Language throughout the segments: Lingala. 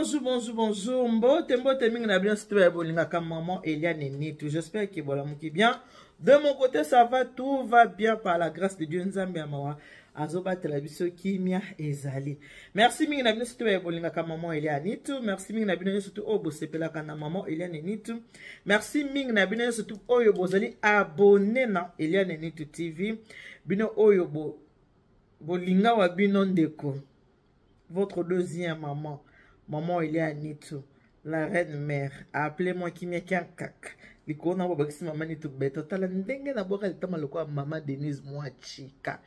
Bonjour, bonjour, bonjour. Mbote, mbote mingi na bino surtout ya bolingaka maman Eliane Nitu. J'espère que bolamuki bien. De mon côté, ça va, tout va bien par la grâce de Dieu. Nzambe ya mawa azobatela biso kimia ezali. Merci mingi na bino surtout ya bolingaka maman Eliane Nitu. Merci mingi na bino surtout oyo bosepelaka na maman Eliane Nitu. Merci mingi na bino surtout oyo bozali abonné na Eliane Nitu TV. Bino oyo bo bolinga wa bino ndeko. Votre deuxième maman, maman Eliane Nitu, la reine mère, appelez-moi Kimia Kiankaka. Likolo na babakisi mama Nitu beto tala ndenge na boka litama lokola mama Denise Mwachika.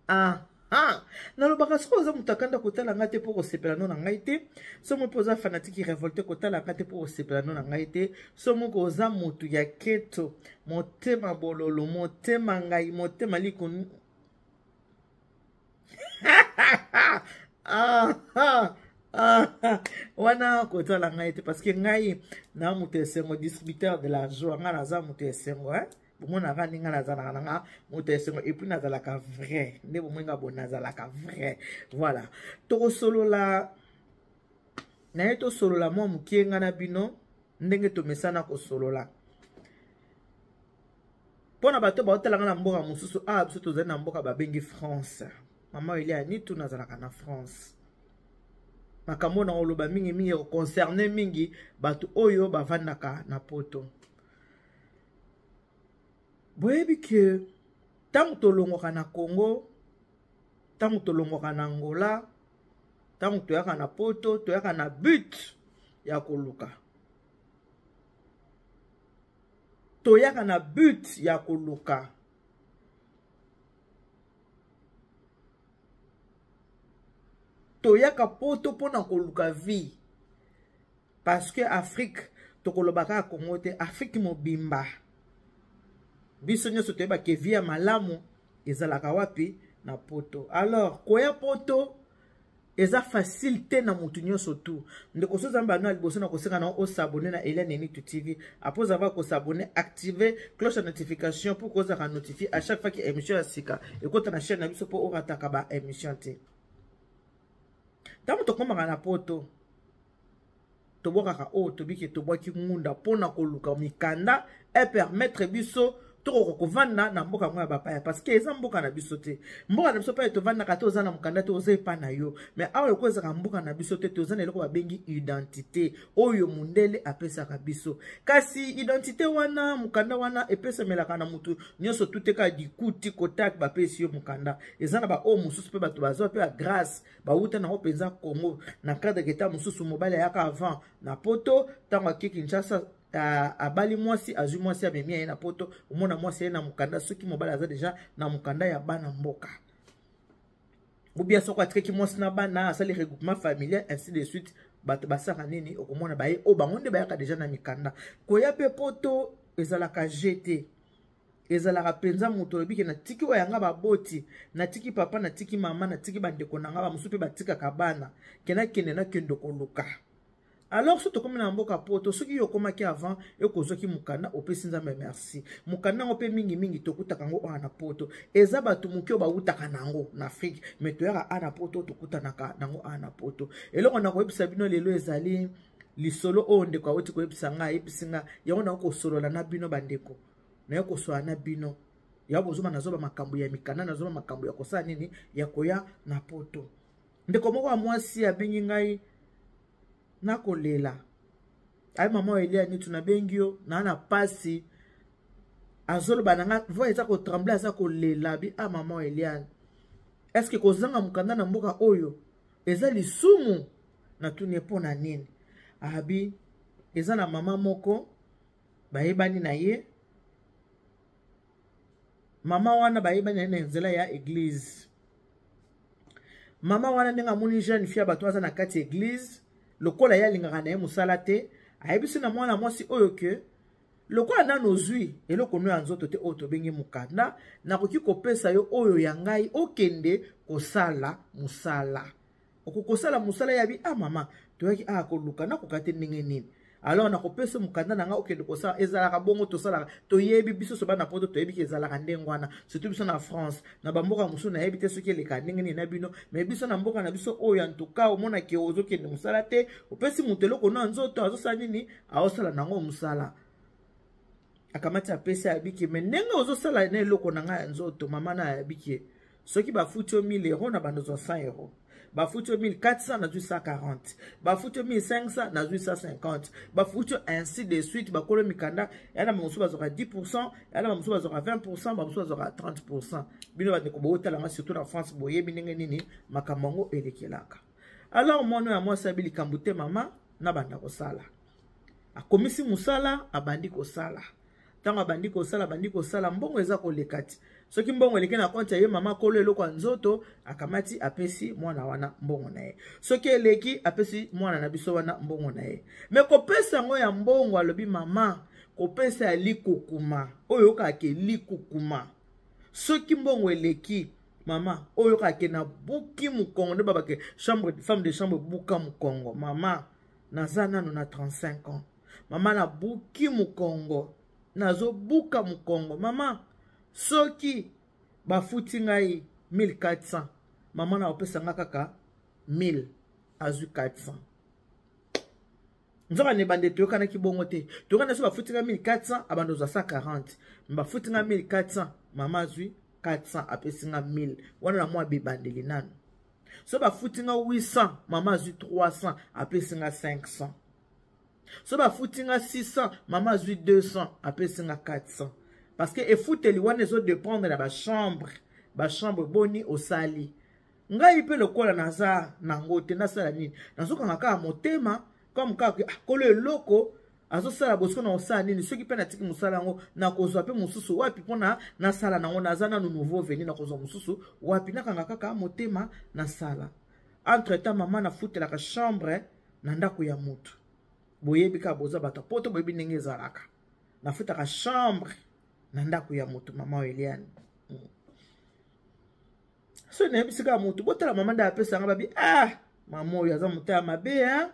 Ah ah nalobaka soki oza moto akanda kotala ngai te mpo kosepela no na ngai te so moko oza fanatike revolte kotala ngai te mpo kosepela no na ngai te so moko oza moto ya keto motema bololo motema ngai motema likoni ah, ah, ah, wana kotala ngai te parce que ngai na moto ya esengo distributeur de la joie ngai naza moto ya esengo eh? bomonaka ndenge nazalaka na nga moto ya esengo epuis nazalaka vrai nde bomoi nga bo nazalaka vrai voilà tokosolola naye tosolola mwa mokie nga na bino ndenge tomesana kosolola mpo na bato baotala nga na mboka mosusu awa biso tozali na mboka babengi france mama elia nitu nazalaka na france makambo na oloba mingimingi ekoconcerne mingi bato oyo bavandaka na poto boyebi ke ntango tolongwaka na congo ntango tolongwaka na angola ntango toyaka na poto toyaka na but ya koluka toyaka na but ya koluka toyaka poto mpona koluka vie parce que afrique tokoloba kaka congo te afrique mobimba biso nyonso toyeba ke vie ya malamu ezalaka wapi na poto alors koya poto eza facile te na motu nyonso tu ndeko so ozambe bano ya liboso na kosenga na osabone na Eliane Nitu TV après avoir kosabone active cloche ya notification pour kozalaka notifie à chaque fois ke émission ya sika ekota na chaîne na biso mpo orataka ba émission te ntango tokomaka na poto tobwakaka oyo tobiki tobwaki ngunda mpo na koluka mikanda epermettre biso tokoka kovanda na mboka yango ya bapaya parce que eza mboka na biso te mboka na biso mpe tovandaka te oza na mokanda te oza epa na yo mais awa lokola ezalaka mboka na biso te toza na eloko babengi identité oyo mondele apesaka biso kasi identité wana mokanda wana epesamelaka na motu nyonso tu te kaka dikuti kotak bapesi yo mokanda eza na baoyo mosusu mpe bato bazwa mpe ya grâce bawuta nango mpenza congo na cadre keta mosusu mobali ayaka avant na poto ntango ake kinshasa abali mwasi azwi mwasi amemi ye na poto omona mwasi aye na mokanda soki mobali aza deja na mokanda ya bana mboka ubia soko atikaki mwasi na bana asali regroupement familial ainsi de suite bato basaka nini okomona baye oyo bango nde bayaka deja na mikanda koya mpe poto ezalaka je te ezalaka mpenza moto olobi ke natiki oyo yanga baboti natiki papa natiki mama natiki bandeko na nga bamosusu mpe batikaka bana ke nakende nakende koluka alors soki tokomi na mboka poto soki yo okomaki avant ekozwaki mokanda opesi nzambe merci mokanda yango mpe mingimingi tokutaka yango awa na poto eza bato moke oyo bawutaka na yango na afrike mai toyaka awa na poto tokutanaka nango awa na poto eloko na koyebisa bino lelo ezali lisolo oyo ndeko awuti koyebisa ngai ayebisi ngai yango nakoki kosolola na bino bandeko naye kosolola na bino ya bozoma nazoba makambo ya mikanda nazoba makambo ya kosala nini ya koya na poto ndeko moko ya mwasi abengi ngai nakolela ayi mama elia nitu nabengi yo naa na pasi azoloba na nga voi eza kotremble aza kolela bi a ah, mama eliane estce kozanga mokanda na mboka oyo eza lisumu natuni ye mpo na nini abi eza na mama moko bayebani na ye mama wana bayebani na ye na nzela ya eglize mama wana ndenge amoni jeune fille ya bato aza na kati ya eglize lokola ye alingaka na ye mosala te ayebisi na mwana mwasi oyo ke lokola nano ozwi eloko no ya nzoto te oyo tobengi mokanda nakoki kopesa yo oyo ya ngai okende kosala mosala okokosala mosala ya bi ah mama toyaki awa koluka nakoka te ndenge nini Alors nakopesa mokanda na ngai, okende kosala. Ezalaka bongo, tosalaka, toyebi biso so bana Poto, toyebi ke ezalaka ndenge wana, surtout biso na France. Na bamboka mosusu nayebi te soki eleka ndenge nini na bino, mais biso na mboka na biso oyo, en tout cas, omonaki ozokende mosala te, opesi moto eloko na nzoto, azosala nini? Aosala nango mosala. Akamati, apesi, ayabiki. Mais ndenge ozosala na eloko na ngai ya nzoto, mama na ayabiki, soki bafuti yo 1000 euro, na bando ozwa 100 euro. Bafuti yo 1400, nazwi 140. Bafuti yo 1500, nazwi 150. Bafuti yo, ainsi de suite. Bakolo mikanda ya na bamosusu bazwaka 10, ya na bamosusu bazwaka 20, bamosusu bazwaka 30. Bino bandeko bootalanga, surtout na France, boyebi ndenge nini makambo yango elekelaka. Alors mwana ya mwasi ayebi likambo te. Mama na banda kosala, akomisi mosala, abandi kosala. Ntango abandi kosala, abandi kosala, mbongo eza koleka ti soki mbongo eleki na compte ya ye mama kolo eloko ya nzoto, akamati, apesi mwana wana mbongo na ye. Soki eleki, apesi mwana na biso wana mbongo na ye. Mais kopesa yango ya mbongo, alobi mama, kopesa ya likukuma oyo oyokaka likukuma. Soki mbongo eleki, mama, oyo oyokaka nabuki mokongo, nde babake chambre, femme de chambre buka mokongo. Mama, naza nano na 35 ans, mama, nabuki mokongo, nazobuka mokongo. Mama, soki bafuti ngai 1400, mama, na kopesa nga kaka 1000, azwi 400. Nzoka na ebande toyokanaki bongo te. Toyokana so bafuti nga 1400, abanda ozwa 140. Bafuti nga 1400, mama azwi 400, apesi nga 1000. Wana na mwa bebandeli nano. So bafuti nga 800, mama azwi 300, apesi nga 500. So bafuti nga 600, mama azwi 200, apesi nga 400, parce que efuteli wana ezodépendre na bachambre, bachambre boni osali. Ngai mpe lokola naza nango te, nasala nini? Nazokanga kaka motema comme kaka ah, kolo eloko azosala bosiko na kosala nini? Soki mpe natiki mosala yango, nakozwa mpe mosusu wapi mpona nasala nango? Naza nanu nouveau venu, nakozwa mosusu wapi? Nakanga kaka motema, nasala. Entre temps, mama, nafutelaka chambre na ndako ya motu. Boyebi kaka, boza bato Poto, boyebi ndenge ezalaka. Nafutaka chambre na ndako ya motu. Mama Eliane, so nayebisi kaka motu, botala mama nde apesanga. Babi: "Ah, mama oyo aza moto ya mabe, hein?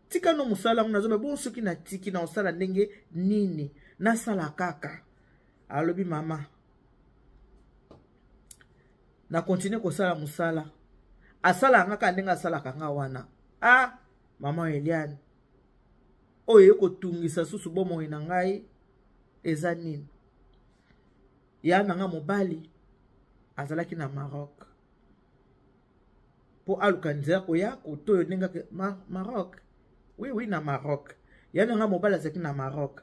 Tika no mosala yango." Nazoba bon, soki natiki, na kosala ndenge nini? Nasala kaka. Alobi: "Mama, na continue kosala mosala." Asalaka nga kaka ndenge asalaka nga wana. Ah, mama Eliane, oyo ekotungisa susu bomoi na ngai eza nini? Ya na nga mobali azalaki na Maroc mpo aluka nzela koya koto oyo ndenge Maroc, oui, na Maroc. Ya na nga mobali azalaki na Maroc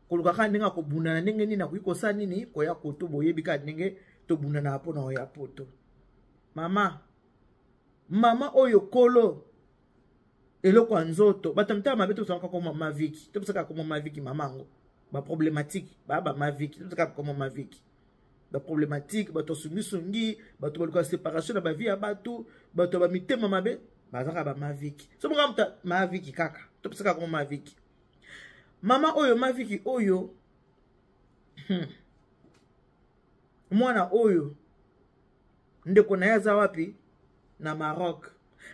koluka kaka ndenge akobundana, ndenge nini akoki kosala nini koya koto. Boyebi kaka ndenge tobundanaka mpona oya Poto. Mama, mama oyo kolo eloko ya nzoto, bato ya mitala mabe, tobisaka koma maviki, tobisaka koma maviki. Mama yango baproblématique, baa bamaviki, tobisaka koma maviki, baproblématique, bato asungisungi, bato baluka séparation na bavie ya bato, bato ya bamitema mabe, bazaka bamaviki. So bonga moto maviki kaka, tobisaka koma maviki. Mama oyo maviki oyo, Mwana oyo, ndeko na ye aza wapi? Na Maroc.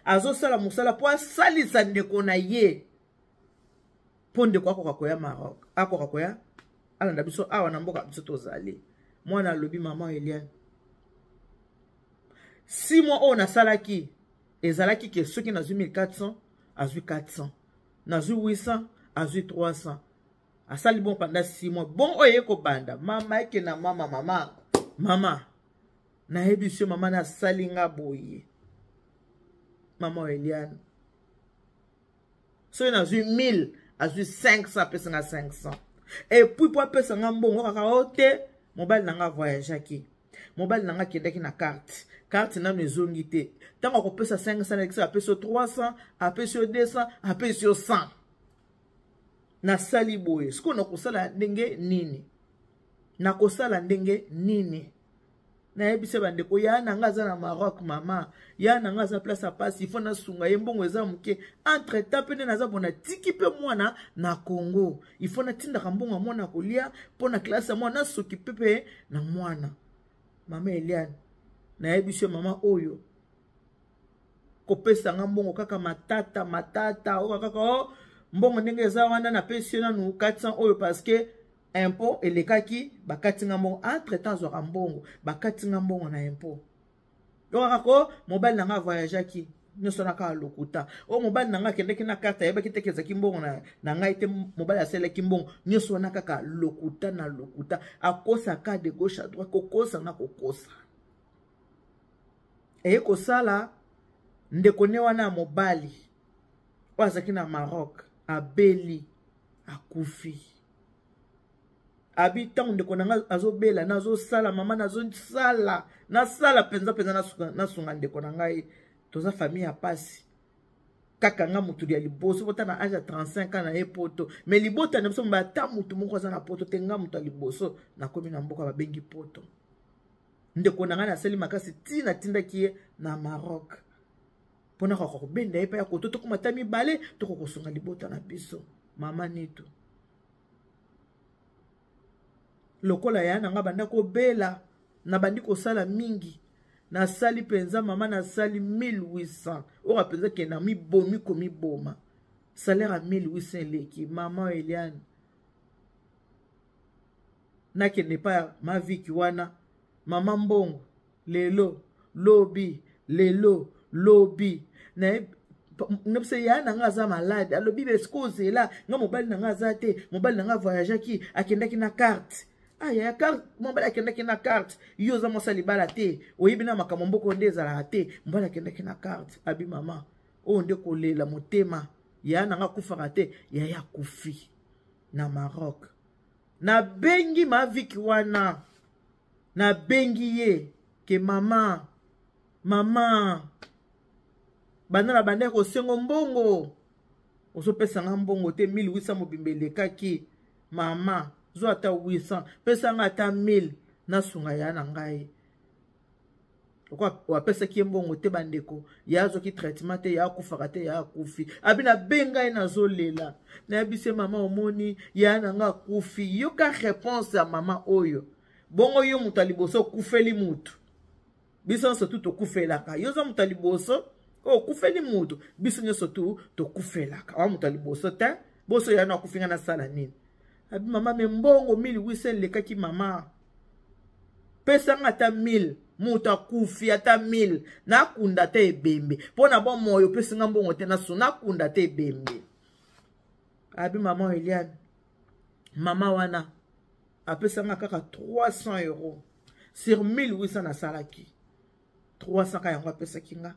Azosala mosala mpo asalisa ndeko na ye, mpo ndeko akoka koya Maroc, akoka koya alanda biso awa na mboka biso tozali. Mwana alobi: "Mama Eliane, 6 mois oyo nasalaki, ezalaki ke soki nazwi 1400, azwi 400, nazwi 800, azwi 300." Asali bon pendant 6 mois. Bon, oyo eye kobanda, mama eke na mama, mama, mama, nayebi so mama nasali nga boye. Mama Eliane, soki nazwi 1000, azwi 500, apesa nga 500. Et puis mpo apesa nga mbongo kaka o te, mobali na nga voyageaki, mobali na nga akendaki na carte, carte nano ezongi te. Ntango akopesa 500, nakisa apesi yo 300, apesi yo 200, apesi yo 100. Nasali boye, sikoyo nakosala ndenge nini? Nakosala ndenge nini? Nayebisa bandeko ya na nga aza na Maroc. Mama, ya na nga aza place ya pasi, ifo nasunga ye, mbongo eza moke. Entre temps mpe nde naza bona, tiki mpe mwana na Congo, ifo natindaka mbongo ya mwana kolia mpo na classe ya mwana, nasoki mpe mpe na mwana. Mama Eliane, nayebisi yo, mama oyo kopesa nga mbongo kaka matata matata, oyo kaka o. Mbongo ndenge eza wana, napesi yo nanu 400 oyo parce que impôt elekaki, bakati nga mbongo. Entre temps azwaka mbongo, bakati nga mbongo na impôt. Yokaka ko mobali na nga avoyageaki nyonso na kaka lokuta. Oyo mobali na ngai akendaki na carte, ayebaki te ezalaki mbongo na ngai te. Mobali asalelaki mbongo nyonso wana kaka lokuta na lokuta. Akosaka de gauche à droite, kokosa na kokosa. Eye kosala ndeko ne wana ya mobali oyo azalaki na Maroc abeli, akufi. Abi ntango ndeko na ngai azobela, nazosala mama, nazosala, nasala mpenza mpenza, nasunga ndeko na ngai. Toza famille ya pasi, kaka nga motu ya liboso bota na age ya 35 ans na ye poto. Mais libota na biso, ata motu moko aza na poto te. Nga moto ya liboso nakomi na mboka babengi poto. Ndeko na ngai nasali makasi ntina natindaki ye na Maroc mpona kaka kobenda ye mpe ya koto, tokoma ata mibale, tokokosunga libota na biso. Mama Nitu, lokola ya na nga banda kobela, nabandi kosala mingi. Nasali mpenza mama, nasali 1800 oyo mpenza ke na mibomi komiboma. Salaire ya 1800 eleki. Mama Eliane, nakende epai ya maviki wana. Mama, mbongo lelo lobi, lelo lobi. Nayebisa ya na nga aza malade, alobi beske ozela nga, mobali na nga aza te. Mobali na nga voyageaki, akendaki na carte. Ah yaya, carte, mobali akendaki na carte. Yo oza mwasi libala te, oyebi na makambo mboko nde ezalaka te. Mobali akendaki na carte. Abi mama oyo nde kolela motema yaya na nga akufaka te. Yaya akufi na Maroc. Nabengi maviki wana, nabengi ye ke mama, mama, banda na bandaki kosengo mbongo, ozopesa nga mbongo te. 1800 mobimba elekaki. Mama, zwa ata 800, pesa nga ata 1000, nasunga ya na ngai. Lokola apesaki ye mbongo te, bandeko, ye azwaki traitement te, ye akufaka te, ye akufi. Abi nabenga ye, nazolela, nayebisi ye: mama, omoni ya na nga akufi. Yoka réponse ya mama oyo: bongo yo moto ya liboso okufeli mutu? Biso nyonso tu tokufelaka. Yo oza moto ya liboso oyo okufeli mutu? Biso nyonso tu tokufelaka, oya moto ya liboso te. Boso ya na akufi, nga nasala nini? Abi mama, me mbongo 1800 elekaki. Mama, pesanga ata 1000, moto akufi, ata 1000, nakunda ata ebembe mpo na bomoi. Opesinga mbongo te, nasu nakunda ata ebembe. Abi mama Eliane, mama wana apesanga kaka 300 € sur 1800 nasalaki. 300 ka yango apesaki nga.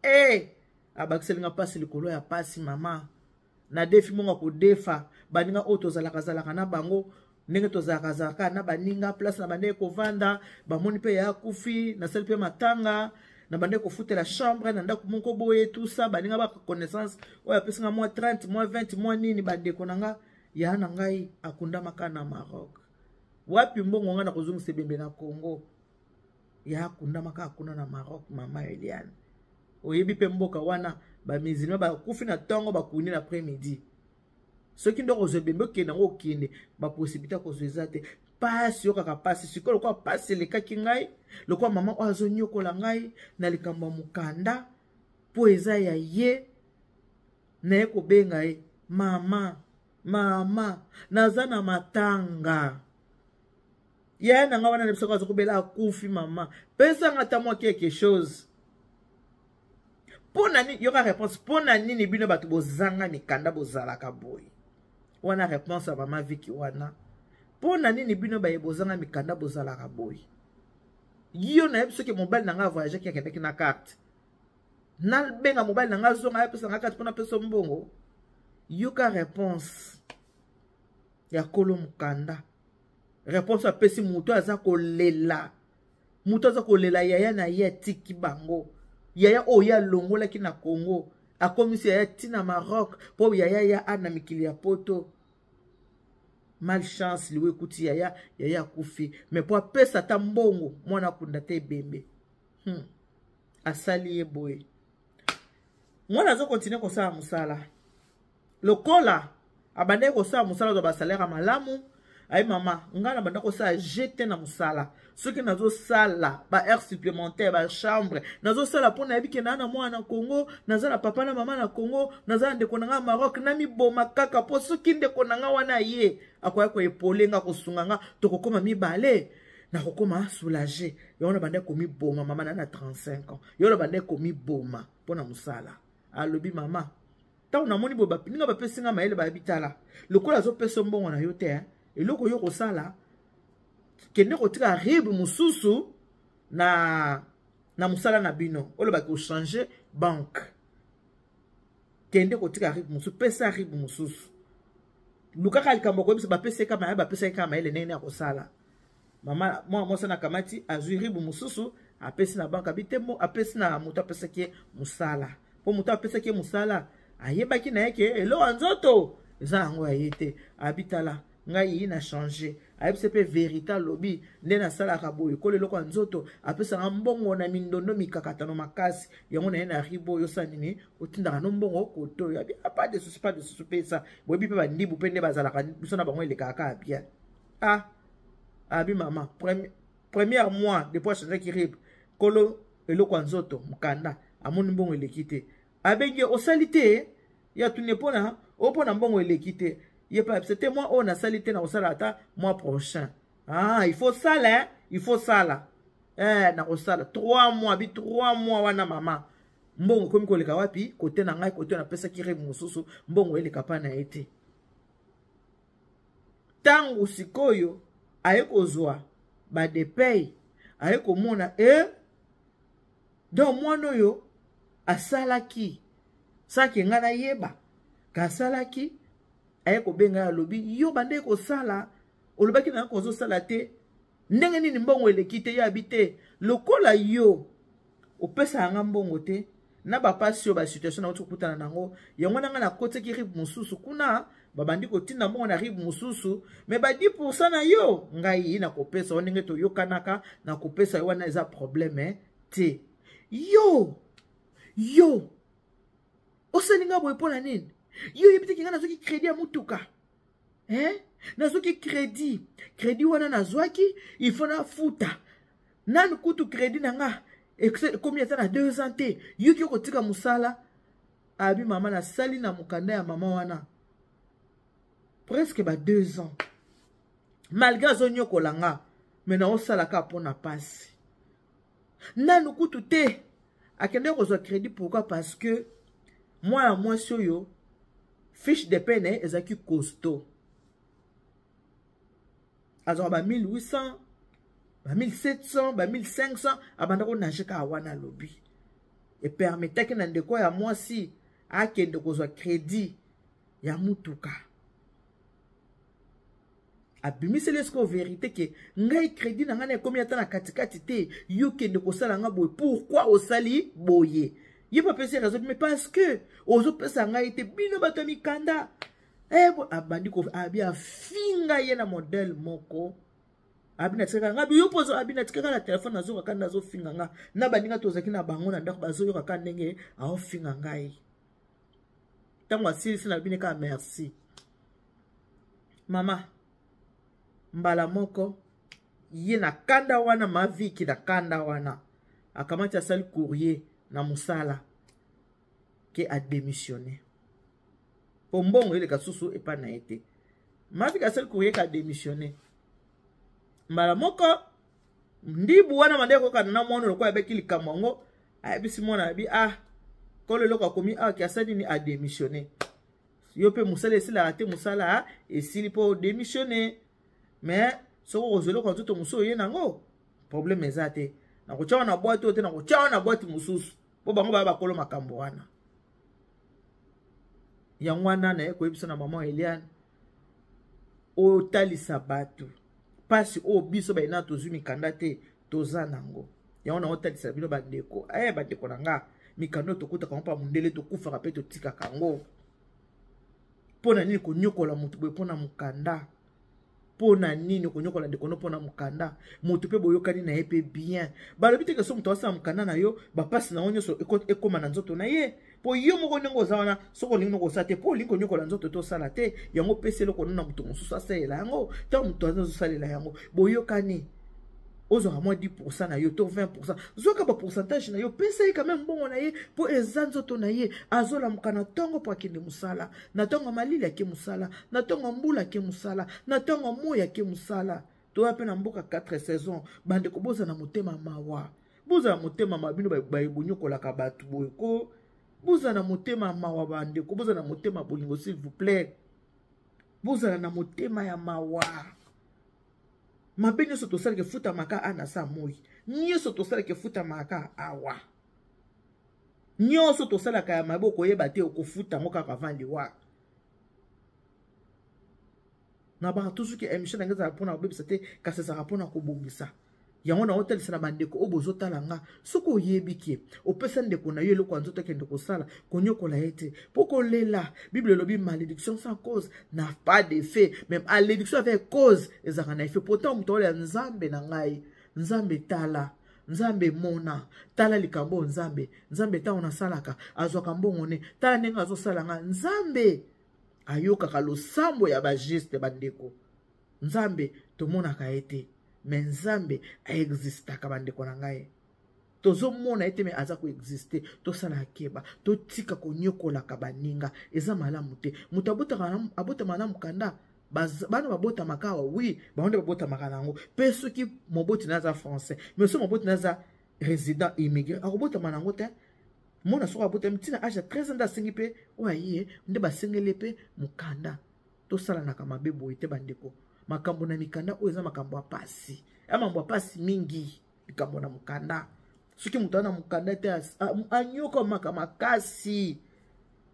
E abakiseli nga mpasi likolo ya mpasi. Mama, nadefi mbongo ya kodefa baninga oyo tozalaka zalaka na bango, ndenge tozalaka zalaka na baninga, place na bandeki kovanda, bamoni mpe ya akufi. Nasali mpe matanga, na bandeki kofutela chambre na ndako moko boye, tusa baninga ba connaissance oyo apesinga mwa 30, mwa 20, mwa nini. Bandeko na nga, ya na ngai akundamaka na Maroc. Wapi mbongo nga na kozongisa ebembe na Congo? Ya akundamaka kuna na Maroc. Mama Eliane, oyebi mpe mboka wana, bamusulman bakufi na ntongo, bakundi na après midi. Soki nde okozwa ebembe, okende yango, okende, bapossibilité ya kozwa eza te. Pasi, yokaka pasi. Sikoyo lokola pasi elekaki ngai, lokola mama oyo azonyokola ngai na likambo ya mokanda mpo eza ya ye, naye kobenga ye: mama, mama, naza na matanga yaya na ngai wana na biso aza kobela, akufi. Mama, pesanga ata mwa quelque chose. Mpo na nini? Yoka réponse: mpo na nini bino bato bozanga mikanda bozalaka boye? Wana réponse ya mama Viki wana. Mpo na nini bino baye bozanga mikanda bozalaka boye? Yo nayebi soki mobali na ngai avoyageaki, akendaki na carte. Nabenga mobali na ngai azonga, ayapesa nga carte mpo napesa mbongo. Yoka réponse ya kolo mokanda, réponse apesi moto aza kolela, moto aza kolela yaya na ye atiki bango, yaya oyo ye alongolaki na Congo, akomisi yaya ntina Maroc mpo yaya ya ana mikili ya poto. Malchance, liwa ekuti yaya, yaya akufi. Me mpo apesa ata mbongo mwana akunda te ebembe. Asali ye boye. Mwana azokontinue kosala mosala lokola abandaki kosala mosala, azwa basalaire ya malamu. Aye mama, ngai na banda kosala jete na mosala. Soki nazosala ba heure supplémentaire, ba chambre, nazosala mpo nayebi ke naa na mwana na Congo, naza na papa na mama na Congo, naza na ndeko na ngai Maroc, namiboma kaka mpo soki ndeko na ngai wana ye akoya koepole nga, kosunga nga, tokokoma mibale, nakokoma soulage. Yango na banda komiboma mama, na na 35 ans, yango na banda komiboma mpo na mosala. Alobi mama, ntango namoni boye ndinga bapesi nga mayele, bayebi tala lokola azopesa mbongo na yo te, eloko yo kosala, kende kotika RIB mosusu na mosala na bino, olobaki ochange banque, kende kotika RIB mosusu, pesa RIB mosusu, lukaka likambo koyebisa. Bapesi kaka mayele, bapesaki kaka mayele ndenge ya kosala. Mama, mwana mwasi na kamati, azwi RIB mosusu, apesi na banque, abi te, apesi na moto apesaki ye mosala, mpo moto apesaki ye mosala ayebaki na ye ke eloko ya nzoto eza yango ya ye te. Abi tala, ngai na change. Ayebisi mpe vérité, alobi nde nasalaka boye, kola eloko ya nzoto apesaka mbongo na mindondo, mikakatano makasi, yango na ye na RIB oyo osala nini, otindaka no mbongo koto oyo. Abi pas de souci, pas de souci, pesa. Boyebi mpe bandibu mpe nde bazalaka, biso na bango elekaka kaka bien. Ah, abi mama, première mois depuis achangeaki RIB, kolo eloko ya nzoto mokanda amoni mbongo eleki te, abengi: "Osali te?" Ya tuni mpona oyo, mpona mbongo eleki te. Ye mpe ayebisa te: "Mwa oyo nasali te, na kosala ata mois prochain." Ah, il faut sala, hein? Il faut sala. Eh, nakosala 3 mois. Bi 3 mois wana, mama, mbongo ekomi koleka wapi? Kote na ngai, kote napesaki RIB mosusu, mbongo eleka mpa na ye te. Ntango sikoyo aye kozwa badepay, aye komona e donc mwana oyo asalaki saki, ngai nayeba kasalaki. Aye kobenga ye, alobi: "Yo bande kosala, olobaki na kozosala te, ndenge nini mbongo eleki te?" Yo abi te, lokola yo opesaka nga mbongo te na bapasi oyo, basituation nauti kokutana nango, yango na ngai nakotiaki RIB mosusu kuna, babandi kotinda mbongo na RIB mosusu, mais ba 10% na yo ngai nakopesa yo ndenge toyokanaka, nakopesa yo wana, eza problème te. Yo osali nga boye mpo na nini? Yo oyebi te ke ngai nazwaki crédit ya motuka, eh? Nazwaki crédit, crédit wana nazwaki, il faut nafuta nanu kutu crédit na nga ekomi ata na 2 ans te, yoki okotika mosala. Abi mama, nasali na mokanda ya mama wana presque ba 2 ans, malgré azonyokola nga, mais naosalaka mpo na pasi nanu kutu te. Akende kozwa crédit, pourquoi? Parce que mwana mwasi oyo, fiche de paie na ye ezalaki costaud, azwaka ba 1800, ba 1700, ba 1500, abanda konage kaka wana. Alobi epermetaki na ndeko ya mwasi akende kozwa crédit ya mutuka. Abimiseli esiko vérité ke ngai crédit na ngai na ekomi ata na katikati te, yo kende kosala nga boye, pourquoi osali boye? Ye mpe apesi raison: "Mais parce que ozopesa ngai te, bino bato ya mikanda." Eh, abandi abi afinga ye na modèle moko. Abi natikaka nga bi yo mpo, abi natikaka na telefone, nazoyoka kaka nazofinga nga na baninga tozalaki na bango na ndako, bazoyoka kaka ndenge aofinga ngai. Ntango asilisi na bino kaka merci mama, mbala moko ye na kanda wana, maviki na kanda wana, akamati, asali courrier na mosala ke adémissionne, mpo mbongo eleka susu epai na ye te. Maviki asali courrier ke adémissionne. Mbala moko ndibu wana mande kokana na mwana, lokola ayebaki likambo yango, ayebisi mwana, abi: "Ah, kolo eloko akomi awa ke asali nini? Adémissionne. Yo mpe mosala esilaka te, mosala esili mpo démissionne, mais soki okozwa eloko ya nzoto mosusu oye nango, problème eza te. Nakotya wana boîte oyo te, nakotya wana boîte mosusu, mpo bango baya bakolo makambo wana." Yango wana naye koyebisa na mama Eliane, otalisa bato mpasi oyo biso bayina tozwi mikanda te toza nango. Yango na otalisa bino bandeko, bandeko na nga, mikanda oyo tokutaka ngo mpa mondele, tokufaka mpe totikaka yango. Mpo na nini konyokola motu boye mpo na mokanda? Mpo na nini konyokola ndeko no mpo na mokanda? Motu mpe boyokani na ye mpe bien, balobi te ke so moto asala mokanda na yo, bapasi na yo nyonso ekóma na nzoto na ye. Mpo yo moko ndenge oza wana, soki olingi noko osala te, mpo olingi konyokola nzoto te, osala te yango, opesi eloko nona moto mosusu asalela yango. Ntango moto azosalela yango, boyokani, ozwaka mwa 10% na yo to 20%, zwaka bapourcentage na yo, pesa ye quand même mbongo na ye, mpo eza nzoto na ye. Azolamuka na ntongo mpo akende mosala, na ntongo ya malili ake mosala, na ntongo ya mbula ake mosala, na ntongo ya moi ake mosala. Toya mpe na mboka 4 saison. Bandeko, bozala na motema mawa, bozala motema mawa. Bino bonyokolaka bato boye ko, bozala na motema mawa. Bandeko, bozala na motema bolingo, s'il vous plaît, bozala na motema ya mawa. Mabe nyonso tosalaka efutamaka a na sa moi, nyonso tosalaka efutamaka awa. Nyonso tosalaka ya mabe, okoyeba te, okofuta yango kaka avant liwa. Na bato, soki émission na ngai ezala mpona kobebisa te, kasi ezalaka mpona kobongisa yango. Na otalisa na bandeko oyo bozotala nga, soki oyebi ke opesa ndeko na yo eloko ya nzoto akende kosala, konyokola ye te mpo kolela. Bible elobi: malédiction sans cause n'a pas d'effet, mais malédiction avec cause ezalaka na effet. Pourtant moto oyo ya Nzambe na ngai, Nzambe tala, Nzambe mona, tala likambo oyo. Nzambe, Nzambe, ntango nasalaka azwaka mbongo ne, tala ndenge azosala nga. Nzambe ayokaka losambo ya bajustes. Bandeko, Nzambe tomonaka ye te, mais Nzambe aexistaka. Bandeko na ngai, tozomona ye te, mais aza koexiste. Tosala keba, totika konyokolaka baninga, eza malamu te. Moto abotama na mokanda, bana babotamaka awa, oui, bango nde babotamaka na yango. Mpe soki moboti na aza français, mais soki moboti na aza résident immigré, akobotama na yango te. Mona, soki abotami ntina age ya 13 ans, nde asengi mpe oyo aye nde basengeli mpe mokanda. Tosalanaka mabe boye te, bandeko. Makambo na mikanda oyo eza makambo ya pasi, ya mambo ya pasi mingi. Likambo na mokanda, soki moto aza na mokanda te, anyokamaka makasi.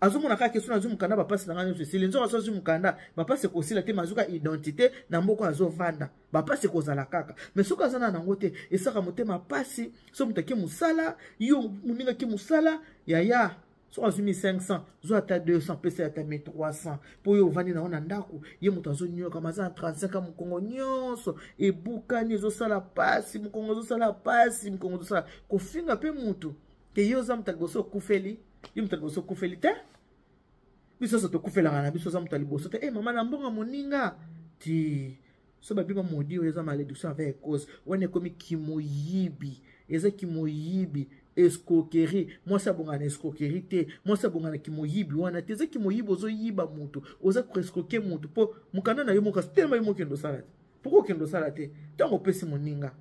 Azomona kaka keso nazwi mokanda, bapasi na ngai nyonso esili. Nzoka so azwi mokanda, bapasi ekosila te, mazuka identité na mboka azovanda, bapasi ekozala kaka. Mais soki aza na nango te, esaka motema pasi. So moto ake mosala, yo moninga ake mosala, yaya, soki azwi 1500, zwa ata 200, pesa ata 1300, mpo oyo ovandi nango na ndako. Ye moto azonyokama, aza na 35, mokongo nyonso ebukani, ezosala pasi, mokongo ezosala pasi, mokongo ezosala kofinga mpe motu ke ye oza moto ya liboso okufeli. Ye moto ya liboso okufeli te, biso nyonso tokufelaka na biso. Oza moto ya liboso te. E mama, na mbongo moninga ti so babi bamodi oyo eza malédiction avec cause wana, ekomi kimoyibi, eza kimoyibi, escroquerie. Mwasi abonga na escroquerie te, mwasi abonga na kimoyibi wana te. Eza kimoyibi, ozoyiba motu, oza koescroquer motu mpo mokanda na yo moko telema. Yo moko okende osala te, pourquoi okende osala te ntango opesi moninga?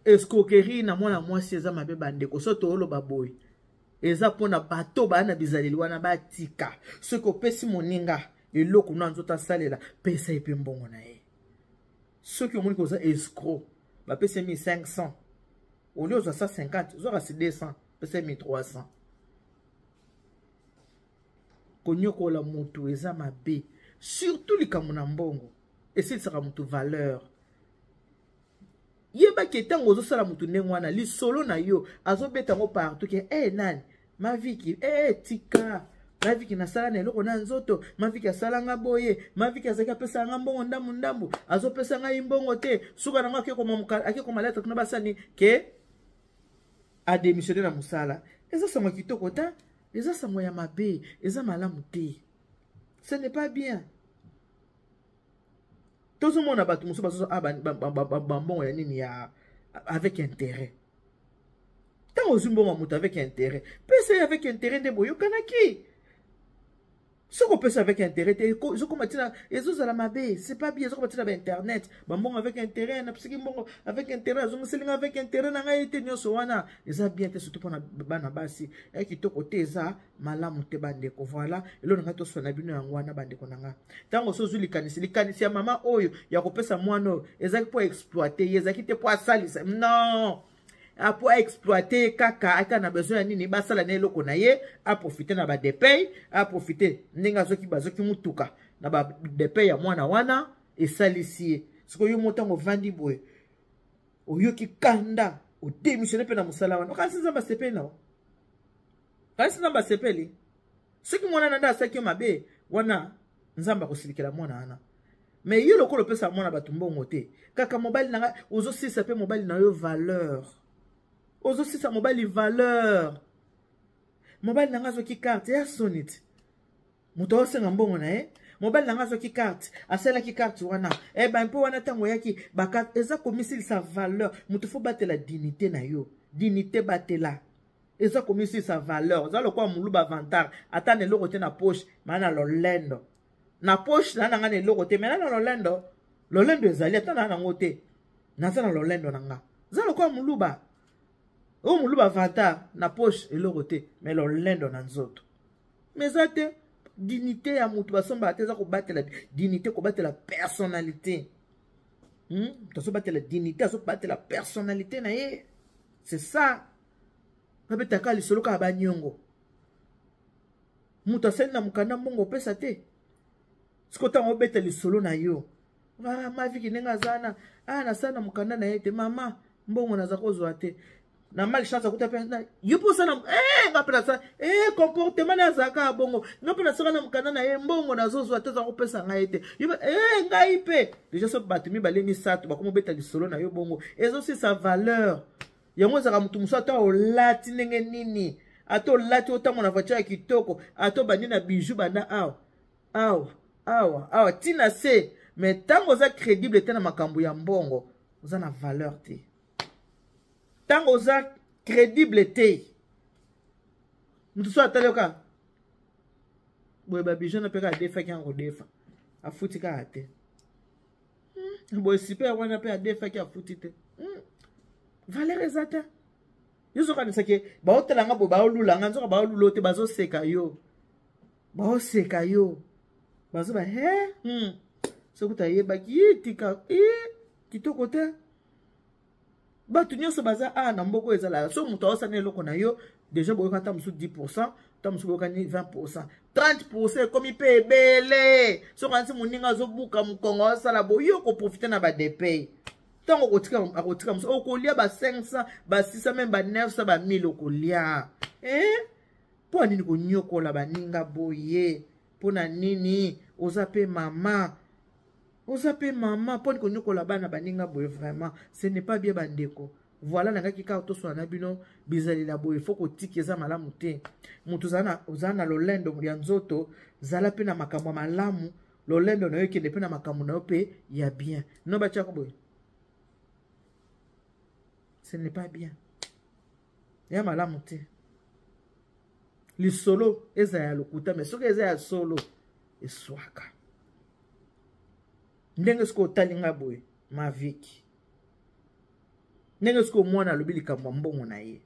Escroquerie na mwana mwasi eza mabe. Bandeko, so tooloba boye, eza mpona bato baya na bizaleli wana, batika. Soki opesi moninga eloko na nzoto asalela, pesa ye mpe mbongo na ye. Soki omoni koza escroc, bapesi ye 1500, olie ozwa 150, ozwaka si 200, pesa ye 1300. Konyokola motu eza mabe, surtout likambo na mbongo, esilisaka motu valeur. Yebaki ntango ozosala motu ndenge wana, lisolo na yo azobeta yango partout ke e nani Maviki e tika Maviki nasala na eloko na nzoto, Maviki asala nga boye, Maviki azalaki apesa nga mbongo ndambu ndambu, azopesa ngai mbongo te. Suka nango akekoma lettre kuna, basani ke adémissionne na mosala. Eza sango ya kitoko te, eza sango ya mabe, eza malamu te, ce n'est pas bien. Tozomona bato mosusu bazozwa bambongo ya nini, ya avec intérêt. Ntango ozwi mbongo ya moto avec intérêt, pesa ye avec intérêt nde boyokanaki. Soki opesa avec intérêt te, ezokoma ntina ezozala mabe, c'est pas bien. Ezokoma ntina bainternet, bambongo avec intérêt, napesaki mbongo avec intérêt, azongiselinga avec intérêt na ngai te. Nyonso wana eza bien te, surtout mpona bana basi, ya kitoko te, eza malamu te. Bandeko, voilà eloko na ngai toswana bino yango wana. Bandeko na ngai, ntango so ozwi likanisi, likanisi ya mama oyo ya kopesa mwana oyo ezalaki mpo exploite ye, ezalaki te mpo asalisa, non, apo aexploite ye kaka. Ata na besoin ya nini, basala na eloko na ye, aprofite na badepay, aprofite ndenge azoki, bazoki mutuka na badepay ya mwana wana, esalisi ye. Sikoyo yo mo ntango ovandi boye, oyoki kanda, odemissione mpe na mosala wana, okanisi Nzambe asepeli na kasi Nzambe asepeli? Soki mwana na nde asalaki yo mabe wana, Nzambe akosilikela mwana wana. Mais yo lokola opesa mwana bato mbongo te, kaka mobali na ngai, ozosilisa mpe mobali na yo valeur, ozosilisa mobali valeur. Mobali na ngai azwaki carte ya soni te, moto aosenga mbongo na ye. Mobali na ngai azwaki carte, asalaki carte wana e bampo wana ntango oyaki bacarte eza komisilisa valeur. Moto fo batela dignité na yo, dignité batela eza komisilisa valeur. Oza lokola moluba vantard, ata na eloko te na poche, maa na lolendo na poche na nanga na eloko te, me na lolendo, lolendo ezali ata na nango te, naza na lolendo na nga. Eza lokola moluba oyo, moluba vantard, na poche eloko te, me lolendo na nzoto. Me eza te dignité ya moto basombaka te, eza kobatela dignité, kobatela personnalité. Moto azobatela dignité, azobatela personnalité na ye, c'est ça. Babetaka lisolo kaka baniongo, moto asali na mokanda mbongo opesa te. Sikoyo ntango obeta lisolo na yo, ah, maviki ndenge aza wana, ah, nasala na mokanda na ye te, mama mbongo naza kozwa te, na malchance akuta mpe yo mpo osala eh, nga mpe nasala eh, comportement na azalaka ya bongo, nga mpe nasala na mokanda na ye, mbongo nazozwa te, aza kopesa ngai te, eh, ngai mpe deja. So bato mibale misato bakoma obeta lisolo na yo bongo, ezosisa valeur yango. Ezalaka moto mosusu, ata olati ndenge nini, ata olati otambola na voiture ya kitoko, ata obandi na bijou, banda awa awa awa awa ntina se, mais ntango oza crédible te na makambo ya mbongo, oza na valeur te. Ntango oza crédible te, moto so atali yoka boye, babijou na mpe kaka adefaki yango, kodefa afuti kaka te. Boye super wana mpe adefaki, afuti te. Valeur eza te. Yo ozokanisaki baotala nga boye, baolula nga, nzoka baolula te, bazoseka yo, baoseka yo, bazoba he. Soki tayebaki tika kitoko te. Bato nyonso baza awa na mboka oyo, ezalaka so moto aosana eloko na yo, deja boyoka ata mosusu 10%, ata mosusu boyokani 20%, 30% ekomi mpe ebele. Soki anti moninga azobuka mokongo, asala boye, yo koprofite na badepei. Ntango okotika, akotika mosusu, okolia ba 500, ba 600, meme ba 900, ba 1000 okolia, eh? Mpo na nini konyokola baninga boye? Mpo na nini? Oza mpe mama, oza mpe mama, mpo konyokola bana baninga boye? Vraiment, ce n'est pas bien, bandeko. Voilà, nangaki kaka toswana na bino. Bizalela boye fo kotika, eza malamu te. Moto oza na lolendo ya nzoto, zala mpe na makambo ya malamu. Lolendo na yo ekende mpe na makambo na yo mpe ya bien. No batiako boye, ce n'est pas bien, ya malamu te. Lisolo eza ya lokuta, mais soki eza ya solo, eswaka ndenge. Soki otali nga boye, maviki ndenge, soki omwana alobi likambo ya mbongo na ye,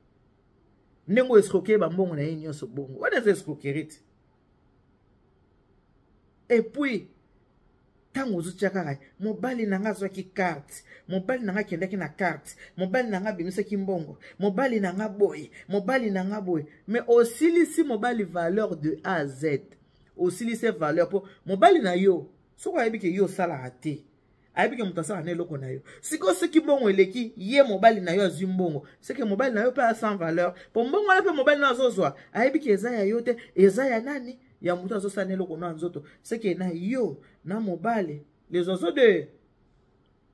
ndenge oyo escroquer bambongo na ye nyonso bongo, wana eza escroquerie te. Et puis ntango ozotia kaka mobali na nga azwaki carte, mobali na nga akendaki na carte, mobali na nga abimisaki mbongo, mobali na nga boye, mobali na nga boye, mais osilisi mobali valeur de A à Z. Osilisi valeur mpo mobali na yo, soki ayebi ke yo osalaka te, ayebi ke moto asalaka na eloko na yo. Sikoyo soki mbongo eleki ye, mobali na yo azwi mbongo, seke mobali na yo mpe aza sans valeur, mpo mbongo wana mpe mobali na yo azozwa, ayebi ke eza ya yo te, eza ya nani? Ya moto azosala na eloko na nzoto. Seke na yo na mobali, les oiseaux de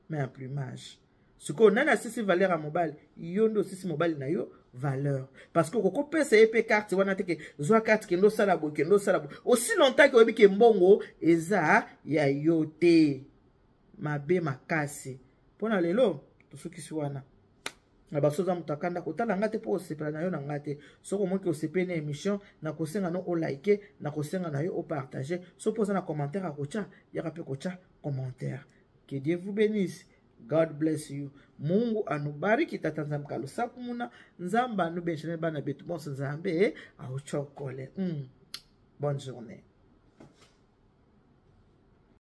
même plumage. Sikoyo nani asisi valeur ya mobali? Yo nde osisi mobali na yo valeur, parce que okokopesa ye mpe carte wana te ke zwa carte, kende osala boye, kende osala boye, aussi longtemps ke oyebi ke mbongo eza ya yo te. Mabe makasi. Mpo na lelo tosukisi wana. Na baso oza moto akanda kotala nga te mpo osepela na yo na nga te. Soki omoki osepeli na émission, nakosenga no olike, nakosenga na yo opartage. So mpo oza na commentaire ya kotya, yaka mpe kotya commentaire. Que Dieu vous bénisse. God bless you. Mungu anubariki. Tata Nzambe kalusaku muna Nzambe anubenshene bana betu bonso. Nzambe auchokole. Bonne journée.